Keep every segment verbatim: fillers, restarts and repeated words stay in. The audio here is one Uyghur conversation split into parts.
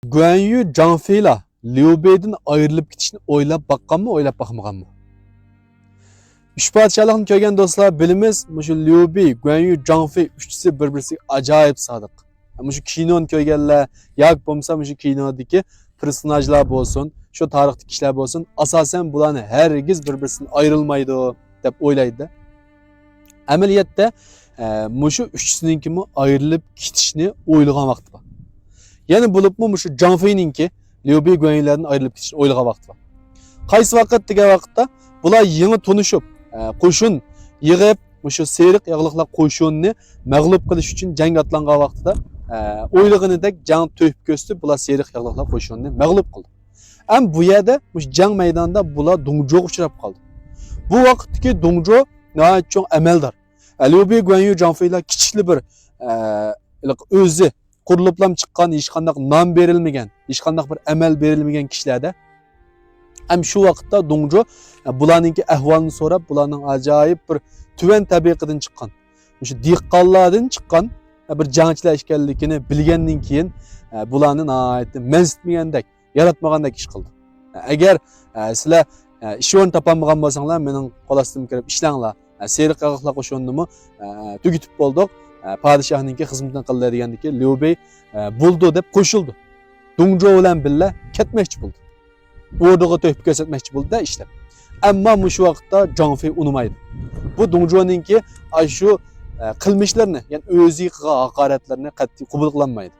گۇەنيۈ جاڭفېيلا ليۇ بېيدىن ئايرىلىپ كېتىشنى ئويلاپ باققانمۇ، ئويلاپ باقمىغانمۇ؟ ئۈچ پادىشاھلىقنى كۆرگەن دوستلار بىلىمىز، مۇشۇ ليۇ بېي، گۇەنيۈ جاڭفېي ئۈچىسى بىر-بىرسىگە ئاجايىپ سادىق. مۇشۇ كىنونى كۆرگەنلەر ياكى بولمىسا مۇشۇ كىنودىكى پېرسوناژلار بولسۇن، شۇ تارىختىكى كىشىلەر بولسۇن، ئاساسەن بۇلارنى ھەرگىز بىر-بىرسىدىن ئايرىلمايدۇ دەپ ئويلايدۇ. ئەمەلىيەتتە، ئە، مۇشۇ ئۈچىسىنىڭكىمۇ ئايرىلىپ كېتىشنى ئويلىغان ۋاقتى بار. يەنە بولۇپمۇ مۇشۇ جاڭفېينىڭكى ليۇ بېي گۇەنيۈلەردىن ئايرىلىپ كېتىشنى ئويلىغان ۋاقتى بار. قايسى ۋاقىت دېگەن ۋاقىتتا بۇلار يېڭى تونۇشۇپ، ئە، قوشۇن يىغىپ، مۇشۇ سېرىق ياغلىقلار قوشۇنىنى مەغلۇپ قىلىش ئۈچۈن جەڭگە ئاتلانغان ۋاقتىدا، ئە، ئويلىغىنىدەك جەڭ تۆھپە كۆرسىتىپ، بۇلار سېرىق ياغلىقلار قوشۇنىنى مەغلۇپ قىلدى. ئەمما بۇ يەردە مۇشۇ جەڭ مەيدانىدا بۇلار دۇڭجوغا ئۇچراپ قالدى. بۇ ۋاقىتتىكى دۇڭجو ناھايىتى چوڭ ئەمەلدار. ئە، ليۇ بېي، گۇەنيۈ، جاڭفېيلار كىچىكلا بىر، ئە، ئۆزى قۇرۇلۇپلام چىققان، ھېچقانداق نام بېرىلمىگەن، ھېچقانداق بىر ئەمەل بېرىلمىگەن كىشىلەردە. ھەم شۇ ۋاقىتتا دۇڭجو، ئە، بۇلارنىڭكى ئەھۋالىنى سوراپ، بۇلارنىڭ ئاجايىپ بىر تۆۋەن تەبىقىدىن چىققان، مۇشۇ دېھقانلاردىن چىققان، ئە، بىر جەڭچىلەر ئىكەنلىكىنى بىلگەندىن كېيىن، ئە، بۇلارنى ناھايىتى مەنسىتمىگەندەك، ياراتمىغاندەك ئىش قىلدى. ئەگەر، ئە، سىلەر، ئە، ئىش ئورنى تاپالمىغان بولساڭلار، مېنىڭ قول ئاستىمغا كىرىپ ئىشلەڭلار. ئە، سېرىق ياغلىقلار قوشۇنىنىمۇ، ئە، تۈگىتىپ بولدۇق. ئە، پادىشاھنىڭكى خىزمىتىنى قىلدى دېگەندىكىن، ليۇ بېي، ئە، بولىدۇ دەپ قوشۇلدى. دۇڭجو بىلەن بىللە كەتمەكچى بولدى. ئوردىغا تۆھپە كۆرسەتمەكچى بولدى-دە ئىشلەپ. ئەمما مۇشۇ ۋاقىتتا جاڭفېي ئۇنىمايدۇ. بۇ دۇڭجونىڭكى ئاشۇ، ئە، قىلمىشلىرىنى، يەنى ئۆزىگە قىلغان ھاقارەتلىرىنى قەتئىي قوبۇل قىلالمايدۇ.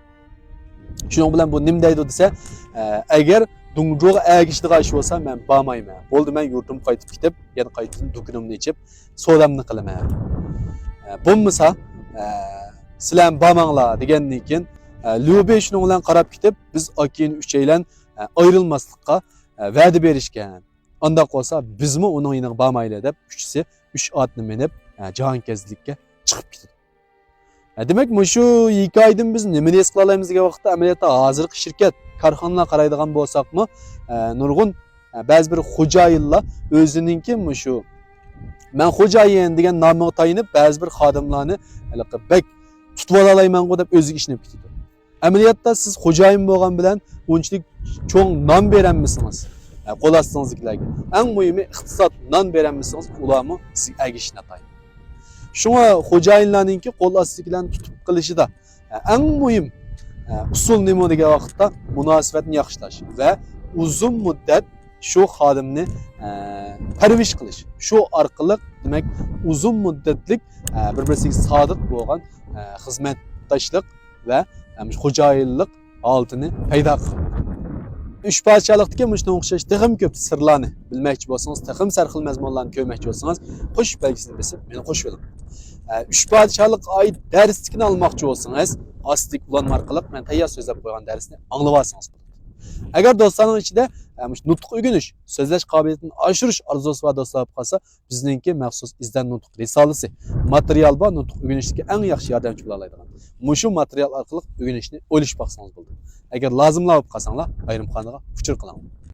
شۇنىڭ بىلەن بۇ نېمە دەيدۇ دېسە، ئە، ئەگەر دۇڭجوغا ئەگىشىدىغان ئىش بولسا، مەن بارمايمەن. بولدى، مەن يۇرتۇمغا قايتىپ كېتىپ، يەنە قايتىدىن دۇكىنىمنى ئېچىپ، سودامنى قىلىمەن. ئە، بولمىسا، ئە، سىلەرمۇ بارماڭلار دېگەندىن كېيىن، ئە، ليۇ بېي شۇنىڭ بىلەن قاراپ كېتىپ، بىز ئاكىئىن ئۈچەيلەن، ئە، ئايرىلماسلىققا، ئە، ۋەدە بېرىشكەن. ئانداق بولسا، بىزمۇ ئۇنىڭ يېنىغا بارمايلى دەپ، ئۈچىسى ئۈچ ئاتنى مىنىپ، ئە، جاھانكەزلىككە چىقىپ كېتىدۇ. ئە، دېمەك، مۇشۇ ھېكايىدىن بىز نېمىنى ھېس قىلالايمىز دېگەن ۋاقىتتا، ئەمەلىيەتتە ھازىرقى شىركەت، كارخانىلارغا قارايدىغان بولساقمۇ، ئە، نۇرغۇن، ئە، بەزى بىر خوجايىنلار ئۆزىنىڭكى مۇشۇ «مەن خوجايىن» دېگەن نامىغا تايىنىپ، بەزى بىر خادىملارنى ھېلىقى بەك تۇتۇۋالالايمەنغۇ دەپ ئۆزىگە ئىشىنىپ كېتىدۇ. ئەمەلىيەتتە سىز خوجايىن بولغان بىلەن ئۇنچىلىك چوڭ نام بېرەلمىسىڭىز، ئە، قول ئاستىڭىزدىكىلەرگە، ئەڭ مۇھىمى ئىقتىساد نان بېرەلمىسىڭىز، ئۇلارمۇ سىزگە ئەگىشىشنى ئاتايدۇ. شۇڭا خوجايىنلارنىڭكى قول ئاستىدىكىلەرنى تۇتۇپ قېلىشىدا، ئە، ئەڭ مۇھىم، ئە، ئۇسۇل نېمە دېگەن ۋاقىتتا، مۇناسىۋەتنى ياخشىلاش ۋە ئۇزۇن مۇددەت شۇ خادىمنى، ئە، پەرۋىش قىلىش. شۇ ئارقىلىق، دېمەك، ئۇزۇن مۇددەتلىك، ئە، بىر-بىرسىگە سادىق بولغان، ئە، خىزمەتداشلىق ۋە، ئە، خوجايىنلىق ھالىتىنى پەيدا قىلىدۇ. ئۈچ پادىشاھلىقتىكى مۇشۇنىڭغا ئوخشاش تېخىمۇ كۆپ سىرلارنى بىلمەكچى بولسىڭىز، تېخىمۇ سەرخىل مەزمۇنلارنى كۆرمەكچى بولسىڭىز، قوشۇش بەلگىسىنى بېسىپ مېنى قوشۇۋېلىڭ. ئە، ئۈچ پادىشاھلىققا ئائىت دەرسلىكنى ئالماقچى بولسىڭىز، ئاستىدىكى ئۇلانما ئارقىلىق مەن تەييار سۆزلەپ قويغان دەرسنى ئاڭلىۋالسىڭىز بولىدۇ. ئەگەر دوستلارنىڭ ئىچىدە، ئە، مۇشۇ نۇتۇق ئۆگىنىش، سۆزلەش قابىلىيىتىنى ئاشۇرۇش ئارزۇسى بار دوستلار بولۇپ قالسا، بىزنىڭكى مەخسۇس ئىزدەن نۇتۇق رىسالىسى، ماتېرىيال بار، نۇتۇق ئۆگىنىشتىكى ئەڭ ياخشى ياردەمچى بولالايدىغان. مۇشۇ ماتېرىيال ئارقىلىق ئۆگىنىشنى ئويلىشىپ باقسىڭىز بولىدۇ. ئەگەر لازىملار بولۇپ قالساڭلار، ئايرىم خانىغا ئۇچۇر قىلىڭلار.